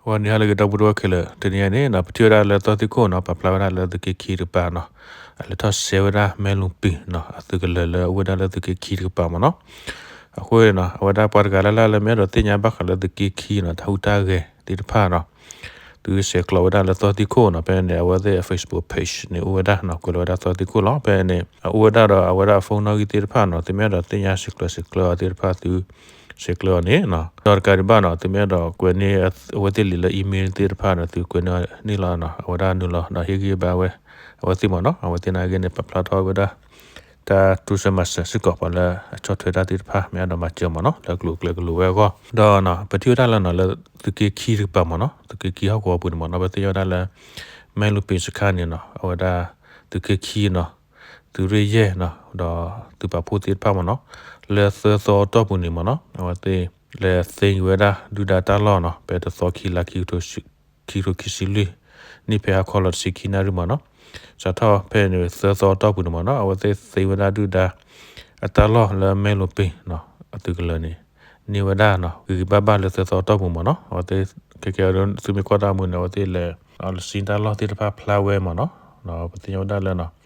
ဂီၤနံၤဟါလၢအဂ့ၤ ဒီပုၢ်ဝဲၢ်ခဲလၢာ်, တနံၤအံၤန့ၣ်နီၤ ပထံၣ်ဝဲဒၣ်လၢသီသံခိၣ်နီၤ ပာ်ဖျါဝဲဒၣ်လၢသုးက့ခံတကပၤနီၤ, အလဲၤထီၣ်စဲဝဲဒၣ်မဲလူၤပံၤနီၤ အသုးကလၢၤလၢအအိၣ်ဝဲဒၣ်လၢသုးက့ခံတကပၤမ့ၢ်နီၤ. အဃိန့ၣ်နီၤ အဝဲဒၣ်ပှၤတဂၤလၢ်လၢ်လၢမ့ၢ်အဲၣ်ဒိးသ့ၣ်ညါဘၣ်ဃးလၢသုးက့ခံနီၤ တၢ်ဟူးတၢ်ဂဲၤသ့ၣ်တဖၣ်နီၤ သုဆဲးကျိးဝဲဒၣ်လၢသီသံခိၣ်နီၤ ဖဲန့ၣ် အဝဲသ့ၣ်အ Facebook page န့ၣ်အိၣ်ဝဲဒၣ်နီၤ ကွဲးလီၤဝဲဒၣ်သီသံခိၣ်လီၤ. ဖဲန့ၣ် အအိၣ်ဝဲဒၣ်ဒီးအဝဲဒၣ်အ phone နီၣ်ဂံၢ်သ့ၣ်တဖၣ်နီၤ သုမ့ၢ်အဲၣ်ဒိးသ့ၣ်ညါဆဲးကျိးဆဲးကျၢအီၤသ့ၣ်တဖၣ်သု ဆဲးကျိးအီၤန့ၣ်နီၤ ဒီးတကးဒံးဘၣ်နီၤ သုမ့ၢ်အဲၣ်ဒိးကွဲးန့ၢ်အဝဲသ့ၣ်လံာ်လၢ email သ့ၣ်တဖၣ်နီၤ သုကွဲးန့ၢ်န့ၣ်လီၤနီၤ အဝဲဒၣ်နုာ်လီၤဒီးဟ့ၣ်ဂံၢ်ဘါဝဲ အဝဲသ့ၣ်မ့ၢ်နီၤ အဝဲသ့ၣ်နာ်က့န့ၣ် ပာ်ဖျါထီၣ်ဝဲဒၣ် တၢ်တိစၢၤမၤစၢၤစ့ၢ်ကီး ပှၤလၢအဆီၣ်ထွဲတၢ်သ့ၣ်တဖၣ် မ့ၢ်အဲၣ်ဒိးမၤစၢၤမ့ၢ်နီၤ လၢအကျိၤအကျဲကလိၤဝဲအဂီၢ် ဒီးနီၤ ပထံၣ်ဝဲဒၣ်လၢနီၤ လၢသုးက့ခံတကပၤမ့ၢ်နီၤ သုးက့ခံဟီၣ်ကဝီၤပူၤန့ၣ်မ့ၢ်နီၤ ပသ့ၣ်ညါဝဲဒၣ်လၢ မဲလူၤပံၤစခါန့ၣ်နီၤ အဝဲဒၣ် သုးက့ခံနီၤ သုးရ့ၣ်ယဲၢ်နီၤ ဒီးသုးပာ်ဖှိၣ်သ့ၣ်တဖၣ်မ့ၢ်နီၤ လၢသၢသီအတီၢ်ပူၤန့ၣ်မ့ၢ်နီၤ အဝဲသ့ၣ်လဲၤသ့ဝဲဒၣ်ဒုၣ်ဒါတၢ်လီၢ်နီၤ ဖဲတသီခံလါ ခံကထိခံဆံလွံၢ်နံၣ် ဖဲဟါခီလီၤတဆံခံနၣ်ရံၣ်မ့ၢ်နီၤ စးထီၣ်ဖဲန့ၣ်သၢသီအတီၢ်ပူၤန့ၣ်မ့ၢ်နီၤ အဝဲသ့ၣ်သ့ဝဲဒၣ်ဒုၣ်ဒါ အတၢ်လီၢ်လၢမဲလူၤပံၤနီၤ အသုးကလၢၤန့ၣ် န့ၢ်ဝဲဒၣ်နီၤ ဂ့ၤဂ့ၤဘၣ်ဘၣ်လၢသၢသီအတီၢ်ပူၤမ့ၢ်နီၤ အဝဲသ့ၣ်ခဲကဲအံၤ သုမ့ၢ်ကွၢ်တၢ်မူန့ၣ် အဝဲသ့ၣ်လဲၤ လၢစံတၢ်လီၢ်သ့ၣ်တဖၣ်ဖျါဝဲမ့ၢ်နီၤ ပသ့ၣ်ညါဝဲဒၣ်လၢနီၤ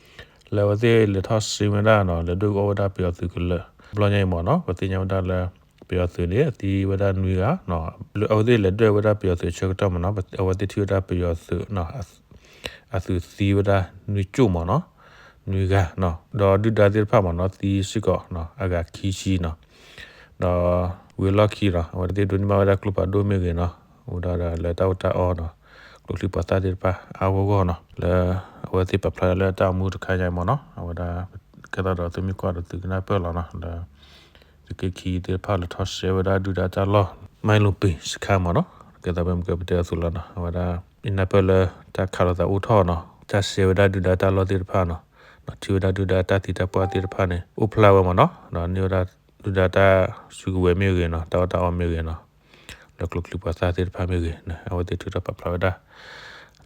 လၢအဝဲသ့ၣ်လဲၤထီၣ်စ့ဝဲဒၣ်နီၤ လဲၤဒွဲၣ်အီၣ်ဝဲဒၣ်ပယီၤသုးကလၢၤ ဘျီညါအံၤမ့ၢ်နီၤ ပသ့ၣ်ညါဝဲဒၣ်လၢ ပယီၤသုးန့ၣ် အသံဝဲဒၣ်နွံဂၤ အဝဲသ့ၣ်လဲၤဒွဲၣ်ဝဲဒၣ်ပယီၤသုးဆၢကတီၢ်မ့ၢ်နီၤ အဝဲသ့ၣ်ထံၣ်ဝဲဒၣ်ပယီၤသုး အသုးသံဝဲဒၣ်နွံကၠိၣ်မ့ၢ်နီၤ နွံဂၤနီၤ ဒီးဒုၣ်ဒါသ့ၣ်တဖၣ်မ့ၢ်နီၤ သံစ့ၢ်ကီးနီၤ အဂၤခံဆံနီၤ ဒီးဝံၤအလီၢ်ခံနီၤ အဝဲသ့ၣ်ဒိးန့ၢ်ဘၣ်ဝဲဒၣ်ကျိဖးဒိၣ်မ့ၢ်ဂ့ၤနီၤ ဝံၤဒီးလၢတၢ်အီၣ်တၢ်အီနီၤ ကျိချံပှၤသၣ်သ့ၣ်တဖၣ်အါဂီၢ်ဂီၢ်နီၤ လၢအဝဲသ့ၣ်ပာ်ဖျါလၢတၢ်အိၣ်မူတခါညါအံၤမ့ၢ်နီၤ အဝဲဒၣ် ကဲသးဒီးသုမ့ၢ်ကွၢ်ဒီးသုကနၢ်ပၢၢ်လီၤနီၤ လၢ သုးက့ခံသ့ၣ်တဖၣ်လဲၤထီၣ်စဲဝဲဒၣ်ဒုၣ်ဒါတၢ်လီၢ် မဲလူၤပံၤစခါမ့ၢ်နီၤ ကဲသးပမ့ၢ်ကဲပတဲအသိးလီၤနီၤ အဝဲဒၣ် ယနၢ်ပၢၢ်လၢတၢ်ခးလိာ်သးအိၣ်ထီၣ်နီၤ တၢ်စဲဝဲဒၣ်ဒုၣ်ဒါတၢ်လီၢ်သ့ၣ်တဖၣ်နီၤ ဒီးထံၣ်ဝဲဒၣ်ဒုၣ်ဒါတၢ်သံတၢ်ပှၢ်သ့ၣ်တဖၣ်န့ၣ် အိၣ်ဖျါဝဲမ့ၢ်နီၤ ဒီးန့ၢ်ဝဲဒၣ်ဒုၣ်ဒါတၢ်စုကဝဲၤမ့ၢ်ဂ့ၤနီၤ တၢ်အီၣ်တၢ်အီမ့ၢ်ဂ့ၤနီၤ လၢကျိချံပှၤသၣ်သ့ၣ်တဖၣ်မ့ၢ်ဂ့ၤ အဝဲသ့ၣ်ထုးထီၣ်ပာ်ဖျါဝဲဒၣ်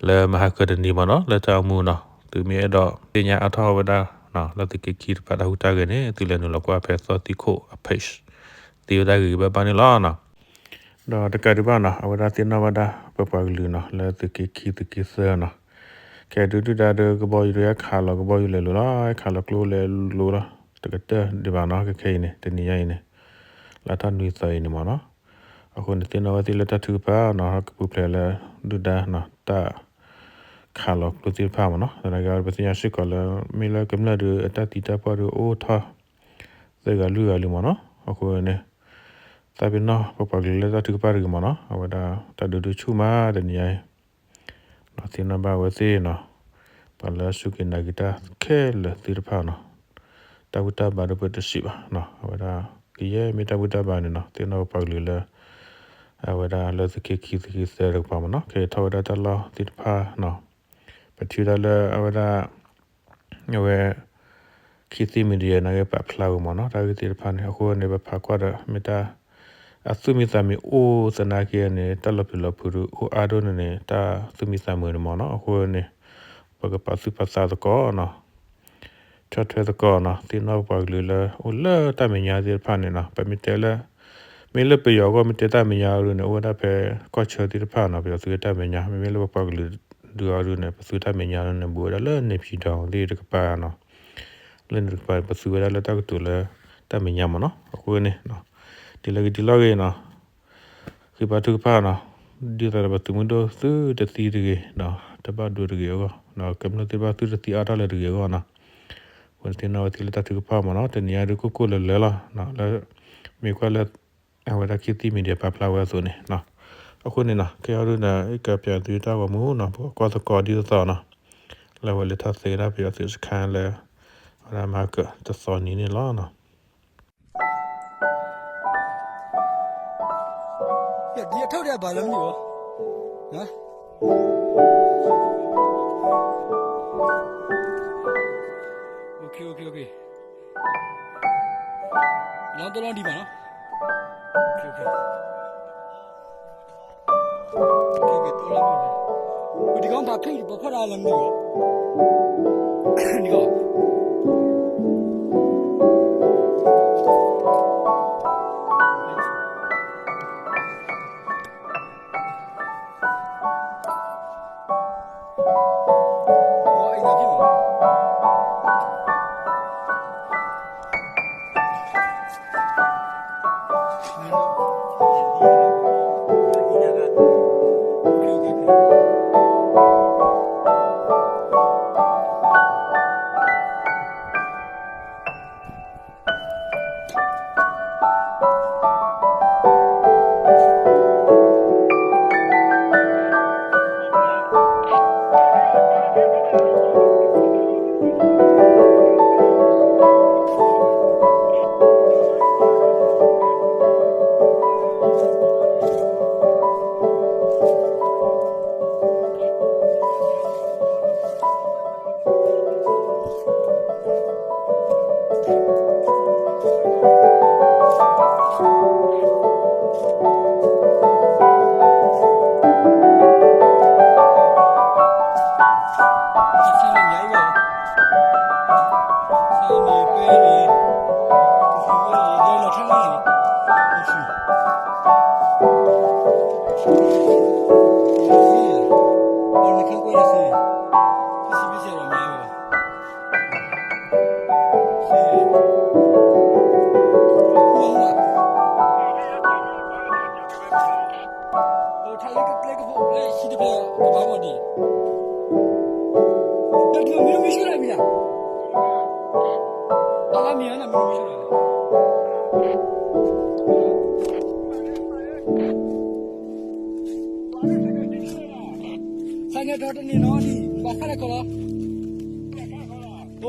လၢမဟါကတနံၤမ့ၢ်နီၤ လၢတၢ်အိၣ်မူနီၤ သုမ့ၢ်အဲၣ်ဒိးသ့ၣ်ညါအါထီၣ်ဝဲဒၣ် လၢသုးက့ခံတကပၤတၢ်ဟူးတၢ်ဂဲၤန့ၣ် သုလဲၤနုာ်လီၤကွၢ်ဖဲသီသံခိၣ်အ page သ့ဝဲဒၣ်ဂ့ၤဂ့ၤဘၣ်ဘၣ်န့ၣ်လီၤနီၤ ဒီးတကးဒံးဘၣ်နီၤ အဝဲဒၣ်သ့ၣ်နီၣ်ဘၣ်ဒၣ်ပပှၤကလုာ်နီၤ လၢသုးက့ခံသုးက့သၢနီၤ ခဲဒုးဒုၣ်ဒါဒီးကဘီယူၤဒီးခးလီၤကဘီယူၤလဲၤလိၤလီၤ ခးလီၤကျိလဲၤလိၤလီၤ တကတၢၢ်ဒံးဘၣ်နီၤ ခဲခဲအံၤန့ၣ် တနံၤညါအံၤန့ၣ် လၢတၢ်နွံသီအံၤန့ၣ်မ့ၢ်နီၤ အဃိန့ၣ်သ့ၣ်နီၣ်ဝဲသ့ၣ်လၢတၢ်ထုကဖၣ်နီၤ ကပူၤဖျဲးလၢဒုၣ်ဒါနီၤ တၢ် ခးလီၤကျိသ့ၣ်တဖၣ်မ့ၢ်နီၤ သနာ်က့ပသ့ၣ်ညါစ့ၢ်ကီးလၢ မ့ၢ်လၢကမျၢၢ်ဒီးအတၢ်သံတၢ်ပှၢ်ဒီးအိၣ်ထီၣ် သၢဂၤလွံၢ်ဂၤလံမ့ၢ်နီၤ အဃိန့ၣ် သးပ့ၤနီၣ်ပပှၤကလုာ်လၢတၢ်ထုကဖၣ်တဂ့ၤမ့ၢ်နီၤ အဝဲဒၣ်တၢ်ဒုးဒုးဆူၣ်မးတနံၤညါအံၤ ဒီးသ့ၣ်နီၣ်ဘၣ်ဝဲသ့ၣ်နီၤ ပှၤလၢအစူၢ်က့ၤနာ်က့ၤတၢ်ခဲလၢာ်သ့ၣ်တဖၣ်နီၤ တၢ်ဘူၣ်တၢ်ဘါဒီးပတစံးဘၣ်နီၤ အဝဲဒၣ် ကယဲၢ်မ့ၢ်တၢ်ဘူၣ်တၢ်ဘါန့ၣ်နီၤ သ့ၣ်နီၣ်ပပှၤကလုာ်လၢ အဝဲဒၣ်လၢသုးက့ခံသုးက့သၢတကပၤမ့ၢ်နီၤ ခဲအံၤထီၣ်ဝဲဒၣ်တၢ်လီၢ်သ့ၣ်တဖၣ်နီၤ ပထံၣ်ဝဲဒၣ်လၢအဝဲဒၣ် အဝဲ ခေတ်သစ် Media နာ်က့ပာ်ဖျါဝဲမ့ၢ်နီၤ တၢ်ဂ့ၢ်သ့ၣ်တဖၣ်န့ၣ် အဃိန့ၣ် ပဖးကွၢ်ဒီး မ့ၢ်တၢ် အသူၣ်မံသးမံအိၣ်သနာ်က့န့ၣ် တၢ်လီၤပျံၤလီၤဖုးဒုးအိၣ်အါဒိၣ်န့ၣ်န့ၣ် တၢ်သူၣ်မံသးမံန့ၣ်မ့ၢ်နီၤ အဃိန့ၣ် ပကပာ်သူၣ်ပာ်သးသကိးနီၤ ဆီၣ်ထွဲသကိးနီၤ သ့ၣ်နီၣ်ပပှၤကလုာ်လၢအိၣ်လၢတၢ်မဲာ်ညါသ့ၣ်တဖၣ်န့ၣ်နီၤ ပမ့ၢ်တဲလၢ မ့ၢ်လၢပယီၤအဂီၢ် မ့ၢ်တဲတၢ်မဲာ်ညါအီၤဒုးန့ၣ် အိၣ်ဝဲဒၣ်ဖဲကီၢ်ဆၢသ့ၣ်တဖၣ်နီၤ ပယီၤသုးတၢ်မဲာ်ညါ မ့မ့ၢ်လၢပပှၤကလုာ်ဒုးအီၤဒုးန့ၣ် ပသုးတၢ်မဲာ်ညါန့ၣ် ဘူးဝဲဒၣ်လၢ နေပြည်တော် သ့ၣ်တကပၤနီၤ လၢန့ၣ်တကပၤ ပသုးဝဲဒၣ်လၢတၢ်ကတိၤလၢတၢ်မဲာ်ညါမ့ၢ်နီၤ အဃိန့ၣ် ဒ်လဲၣ်ဂ့ၤဒ်လဲၣ်ဂ့ၤနီၤ ဃ့ဘါထုကဖၣ်နီၤ ဒ်သိးဒီးပသုးမုၢ်ဒိၣ်သုတသံတဂ့ၤဒီး တဘၣ်ဒိတဂ့ၤအဂီၢ် ဒီးကမျၢၢ်သ့ၣ်တဖၣ်သုတသံအါထီၣ်လၢၤတဂ့ၤအဂီၢ်နီၤ အဃိန့ၣ်သ့ၣ်နီၣ်ဝဲသ့ၣ်လၢတၢ်ထုကဖၣ်မ့ၢ်နီၤ တနံၤညါဒုးကိၢ်ကိၢ်လၢၤလၢၤလီၤ လၢ မ့ၢ်ကွၢ်လၢ အဝဲဒၣ်ခေတ်သစ် Media ပာ်ဖျါဝဲအသိးန့ၣ်နီၤ အဃိန့ၣ်နီၤ ခဲအံၤဒုးဒီး ကပျးသုတၢ်ဂီၤမူနီၤ ပကကွၢ်သကိးဒ်သိးသိးနီၤ လၢအဝဲလဲၤထီၣ်သ့ဝဲဒၣ်ပယီၤသုးစခါလၢ အဝဲဒၣ်မၤကၢၤတသီနံၤန့ၣ်လီၤနီၤ ဒီးအထုဒီးအဘၣ်လၢမနုၤအီၤ OK OK OK လီၤတလီၤဒံးဘၣ်နီၤ OK OK OK ဒီးလီၤ ပဒီးကီးဘၣ်ဖဲအံၤ ပခွါဒၣ်လၢမနုၤအီၤ ဒီး ထးလၢကကျဲကဖိလၢဟံၣ်တဖျၢၣ်ကဘၣ်ဘၣ်ဒံး, တမ့ၢ်မ့ၢ်ဆူၣ်လၢမံၤလၢ, အလၢမံၤအနမ့ၢ်မ့ၢ်ဆူၣ်လၢ, သးန့ၣ်ဒီးတန့ၢ်နီၤဒံး ဘၣ်ဃးလၢကီၢ်လီၤ, အိၣ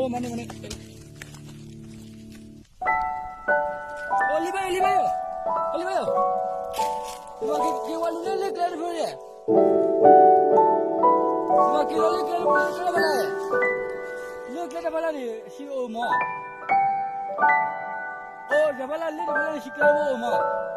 ်မၤန့ၣ်မၤန့ၣ် အိၣ်လံဘၣ်ယိၣ် လံဘၣ်ယိၣ်, လံဘၣ်ယိၣ်, ယက့ၤဝဲလၢလၢကျဲတဖျၢၣ်န့ၣ်, ယက့ၤလီၤလၢကျဲတဖျၢၣ်လၢ, လၢကျဲတဖျၢၣ်လၢန့ၣ် ဟံၣ်အိၣ်မး, အိၣ်တဖျၢၣ်လၢလၢတဖျၢၣ်လၢန့ၣ် ဟံၣ်ကျဲအိၣ်မး.